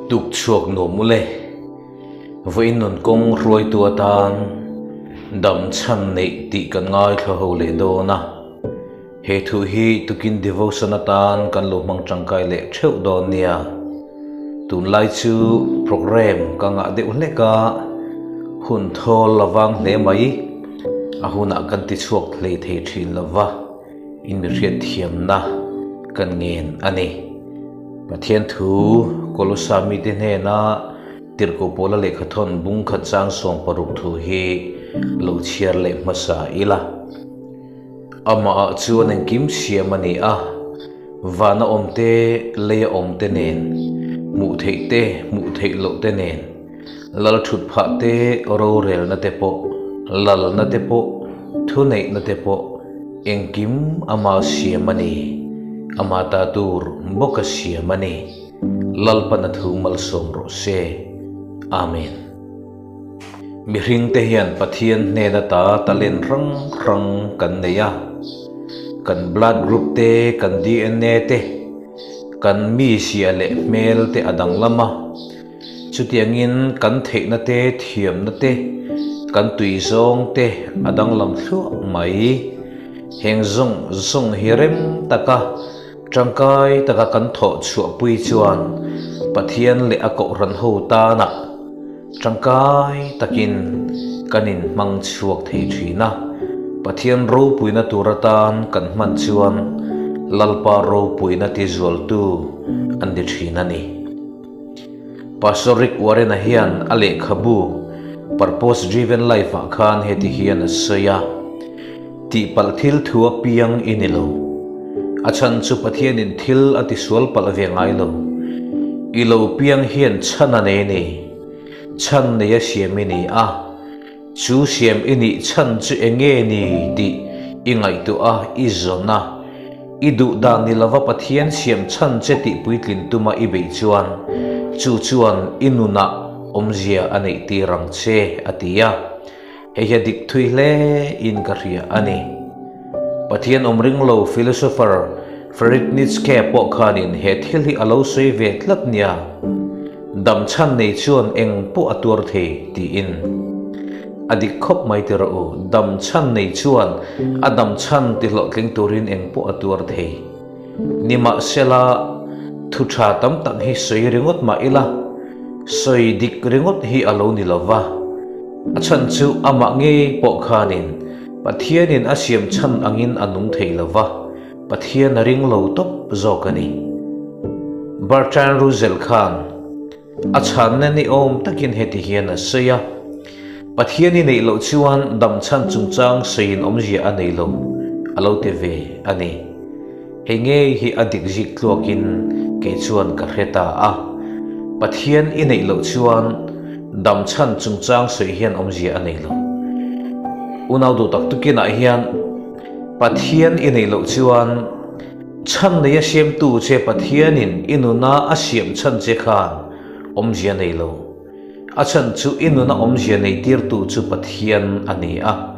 Tuk chhuak nuam u le. Vawiin nun kawng hruaitu atan dam chhan neih tih kan ngaithla ho leh dawn a. He thu hi tukin devotion atan kan lo hmang tangkai leh theuh dawn nia. Tunlai chu programme ka ngah deuh hlek a, hun thawl a vang hle mai. A hunah kan ti chhuak hlei thei thin lo va, in mi hriatthiamna kan ngen a ni. Pathian thu Kolosa mite hnena Tirhkoh Paula lehkhathawn bung khat chang 16 thu hi lo chhiar leh hmasa ila. Amah ah chuan engkim siam a ni a, vana awm te, leia awm te nen, hmuh theih te, hmuh theih loh te nen, lal thut phah te, rorelna te pawh, lalna te pawh, thuneihna te pawh, engkim ama siam a ni, ama ta tur bawka siam a ni. Lalpan a thu malsawm rawh se. Amen. Mihringte hian Pathian hnen ata talent hrang hrang kan nei a, kan blood group te, kan DNA te, kan mizia leh hmel te a danglam a, chutiangin kan theihna te, thiamna te, kan tui zawng te a danglam thluah mai. Heng zawng zawng hi rem taka tangkai taka kan thawh chhuahpui chuan Pathian leh a kohhran ho tanah Tangkai takin kan inhmang chhuak thei thin a, Pathian ropuina tur atan kan hman chuan Lalpa ropuina tizualtu an ni thin a ni. Pastor Rick Warren-a hian a lehkhabu Purpose Driven Life-ah khan heti hian a sawi a, Tihpalh thil thu apiang i ni lo. A chhan chu Pathianin thil a tisual palh ve ngai lo. I lo piang hian chhan a nei ni. Chhan nei a siam i ni a. Chu siam i nih chhan chu eng nge ni tih i ngaihtuah a, i zawn a. I duh dan ni lova Pathian siam chhan che tih puitlin tuma i beih chuan chu chuan i nunah awmzia a neih tir ang che, a ti a. Hei hi a dik thui hle in ka hria a ni. Pathian awm ring lo philosopher Friedrich Nietzsche pawh khanin he thil hi a lo sawi ve tlat nia, Dam chhan nei chuan eng pawh a tuar thei tiin. A dik khawp mai ti rawh u, dam chhan nei chuan a dam chhan ti hlawhtling turin eng pawh a tuar thei. Nimahsela, thu tha tam tak hi sawi ringawt mah ila, sawi dik ringawt hi a lo ni lo va. A chhan chu amah ngei pawh khanin Pathianin a siam chhan angin a nung thei lo va, Pathian a ring lo tawp zawk a ni. Bertrand Russell khan a chhanna ni awm takin heti hian a sawi a, Pathian i neih loh chuan dam chhan chungchang sawiin awmzia a nei lo, a lo ti ve a ni. Hei ngei hi a dik zik tluakin kei chuan ka hre ta a. Pathian i neih loh chuan dam chhan chungchang sawi hian awmzia a nei lo. Unau duh tak tukinah hian Pathian i neih loh chuan chhan nei a siamtu che Pathianin i nuna a siam chhan che khan awmzia nei lo. A chhan chu i nuna awmzia neitirtu chu Pathian a ni a.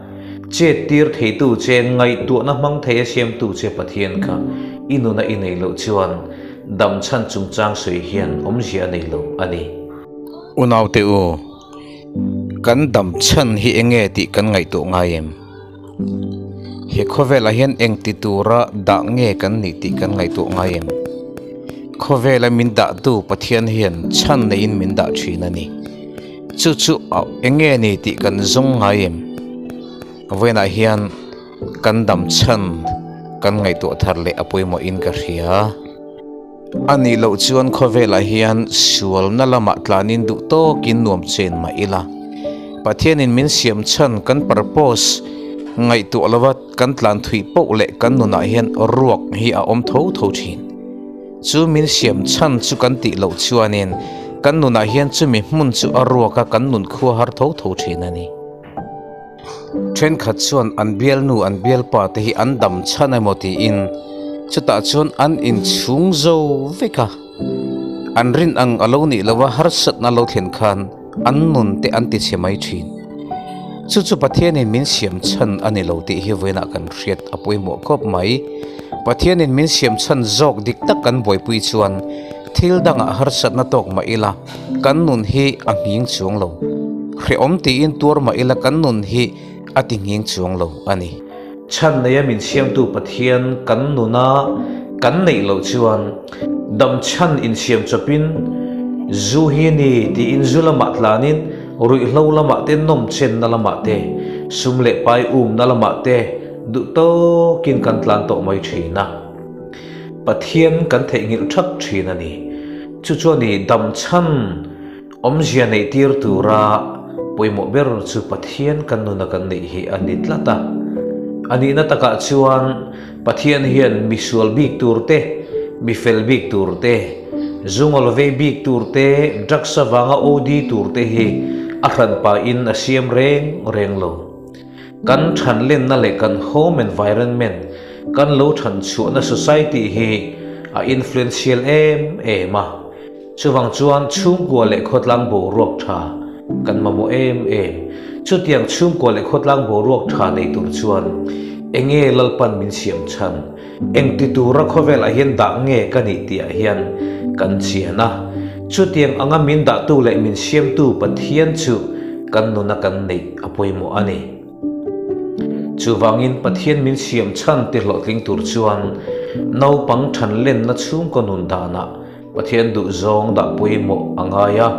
Chettir theitu che, ngaihtuahna hmang thei a siamtu che Pathian kha i nuna i nei loh chuan dam chhan chungchang sawi hian awmzia a nei lo a ni. Unaute u, kan dam chhan hi eng nge tih kan ngaihtuah ngai em? He khawvelah hian eng ti tura dah nge kan nih tih kan ngaihtuah ngai em? Khawvela min dahtu Pathian hian chhan neiin min dah thin a ni. Chu chu eng nge ni tih kan zawng ngai em? Vawiinah hian kan dam chhan kan ngaihtuah thar leh a pawimawhin ka hria. A nih loh chuan khawvelah hian sualna lamah tlanin duh tawkin nuam chen mah ila. Pathianin min siam chhan kan purpose ngaihtuah lova kan tlan thui poh leh kan nunah hian ruak hi a awm tho tho thin. Chu min siam chhan chu kan tih loh chuanin kan nunah hian chumi hmun chu a ruak a kan nun khua har tho tho thin a ni. Thenkhat chuan an bialnu an bialpa te hi an dam chhan emaw tiin chutah chuan an inchhung zo vek a, an rin ang a lo nih loh a harsatna lo thlen khan an nun te an ti chhe mai thin. Chu chu Pathianin min siam chhan a ni lo tih hi vawiinah kan hriat a pawimawh khawp mai. Pathianin min siam chhan zawk dik tak kan buaipui chuan. Thil dangah harsatna tawk mah ila, kan nun hi a nghing chuang lo. Hrehawm tiin tuar mah ila kan nun hi a ti nghing chuang lo a ni. Chhan neia min siamtu Pathian kan nuna kan neih loh chuan dam chhan insiam chawpin zu hi ni tiin zu lamah tlanin ruihhlo lamah te nawm chenna lamah te sum leh pai umna lamah te duh tawkin kan tlan tawh mai thin a. Pathian kan theihnghilh thak thin a ni. Chu chuan i dam chhan Awmzia neih tir tura pawimawh ber chu Pathian kan nuna kan neih hi a ni tlat a. A nihna takah chuan Pathian hian mi sual bik tur te, mi fel bik tur te, zungawl vei bik tur te, drugs avanga OD tur te hi a hranpain a siam reng reng lo. Kan thanlenna leh kan home environment, kan lo thanchhuahna society hi a influential em em a. Chuvang chuan chhungkua leh khawtlang boruak tha kan mamawh em em. Chutiang chhungkua leh khawtlang boruak tha nei tur chuan enge Lalpan min siam chhan? Engti tura khawvelah hian dah nge ka nih tihah hian kan chian a. Chutiang anga min dahtu leh min siamtu Pathian chu kan nuna kan neih a pawimawh a ni. Chuvangin Pathian min siam chhan ti hlawhtling tur chuan naupang thanlenna chhungkaw nun danah Pathian duhzawng dah pawimawh a ngai a,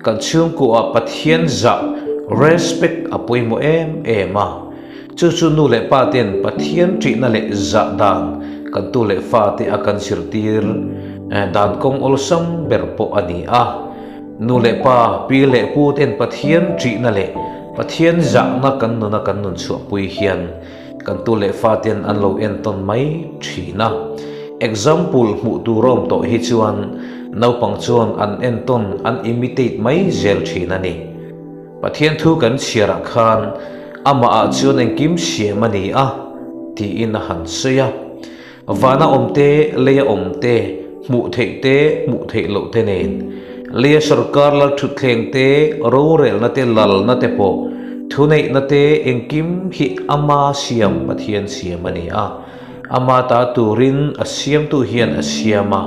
kan chhungkuah Pathian zah, respect, a pawimawh em em a. Chu chu nu leh pa ten Pathian ṭihna leh zah dan kan tu leh fate a kan zirtir dan kawng awlsam ber pawh a ni a. Nu leh pa, pi leh pu ten Pathian ṭihna leh Pathian zahna kan nuna kan nun chhuahpui hian Kan tu leh fa ten an lo entawn mai thin a. Example hmuh tur a awm tawh hi chuan naupang chuan an entawn, an imitate mai zel thin a ni. Pathian thu kan chhiarah khan amah ah chuan engkim siam a ni a tiin a han sawi a. Vana awm te, leia awm te, hmuh theih te, hmuh theih loh te nen, leia sorkar lal thutthleng te, rorelna te, lalna te pawh, thuneihna te, engkim hi ama siam Pathian siam a ni a. Ama ta turin a siamtu hian a siam a.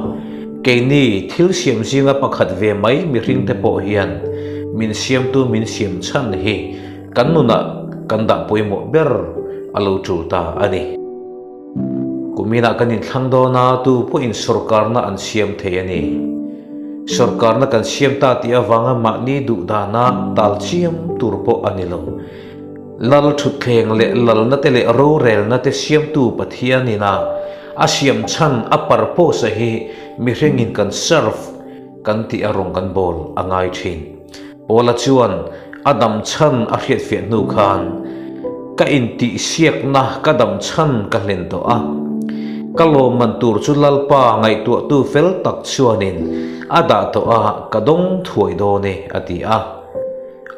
Keini thil siam zinga pakhat ve mai mihring te pawh hian min siamtu min siam chhan hi kan nunah kan dah pawimawh ber a lo tul ta a ni. Kuminah kan inthlang dawn a, tu pawhin sawrkarna an siam thei a ni. Sawrkarna kan siam ta tih avanga mahni duh dana tal chiam tur pawh a ni lo. Lal thutthleng leh lalna te leh rorelna te siamtu Pathianin a a siam chhan a purpose hi mihringin kan serve kan tih a rawng kan bawl a ngai thin. Paula chuan a dam chhan a hriatfiah hnu khan, Ka intihsiakna ka dam chhan ka hlen tawh a, ka lawmman tur chu Lalpa ngaihtuahtu fel tak chuanin a dah tawh a, ka dawng thuai dawn e, a ti a.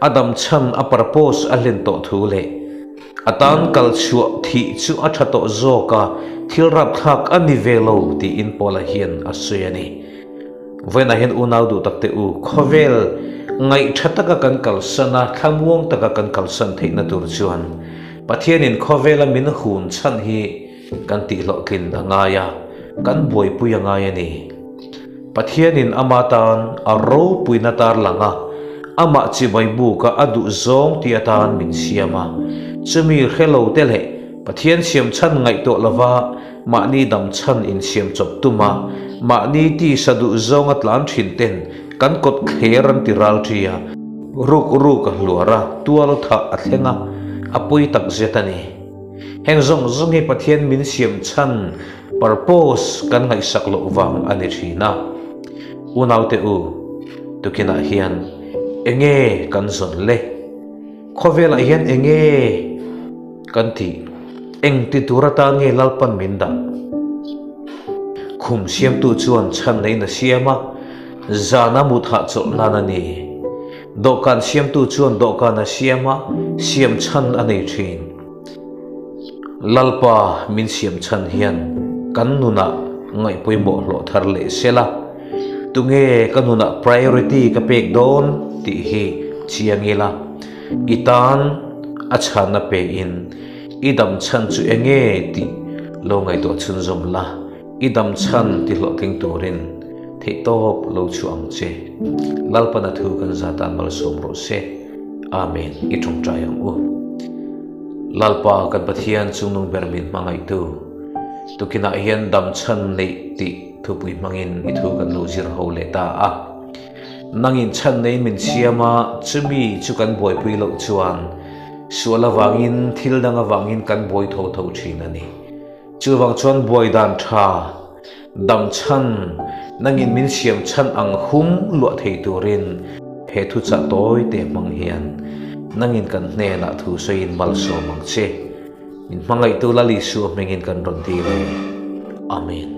A dam chhan a purpose a hlen tawh thu leh a tan kal chhuah thih chu a tha tawh zawk a, thil rapthlak a ni ve lo tiin Paula hian a sawi a ni. Vawiinah hian unau duh tak teh u, khawvel ngaihtha taka kan kalsan a, thlamuang taka kan kalsan theihna tur chuan Pathianin khawvela min hun chhan hi kan tihhlawhtlin a ngai a, kan buaipui a ngai a ni. Pathianin ama tan a ropuina tarlang a, amah chibai buka a duh zawng tih atan min siam a, chumi hre lo te leh Pathian siam chhan ngaihtuah lova Mahni dam chhan insiam chawp tum a, mahni tisa duh zawnga tlan thin ten kan kawt thler an ti ral thi a, ruk ruk a hluar a, tual thah a thleng a, a pawi tak zet a ni. Heng zawng zawng hi Pathian min siam chhan, purpose, kan ngaihsak loh vang a ni thin a. Unaute u, tukinah hian enge kan zawn le? Khawvelah hian enge kan tih? Eng ti tur atan nge Lalpan min dah? Khum siamtu chuan chhan neiin a siam a, zana mut hahchawlh nan a ni. Dawhkan siamtu chuan dawhkan a siam a, siam chhan a nei thin. Lalpa min siam chhan hian kan nunah ngaihpawimawh hlawh thar leh sela, tunge ka nunah priority ka pek dawn tih hi chiang ila, i tan a chhanna pein i dam chhan chu enge tih lo ngaihtuah chhunzawm la, i dam chhan ti hlawhtling turin. Theihtawp lo chhuah ang che. Lalpana thu kan za tan malsawm rawh se. Amen. I tawngtai ang u. Lalpa kan Pathian chungnung ber min hmangaihtu. Tukinah hian dam chhan neih tih thupui hmangin i thu kan lo zir ho leh ta a. Nangin chhan neiin min siam a, chumi chu kan buaipui loh chuan sual avangin thil dang avangin kan buai tho tho thin a ni. Chuvang chuan buai dan tha, dam chhan, nangin min siam chhan ang hum luah thei turin he thuchah tawi te hmang hian nangin kan hnenah thu sawiin malsawm ang che. Min hmangaihtu Lal Isua hmingin kan rawn dil e. Amen.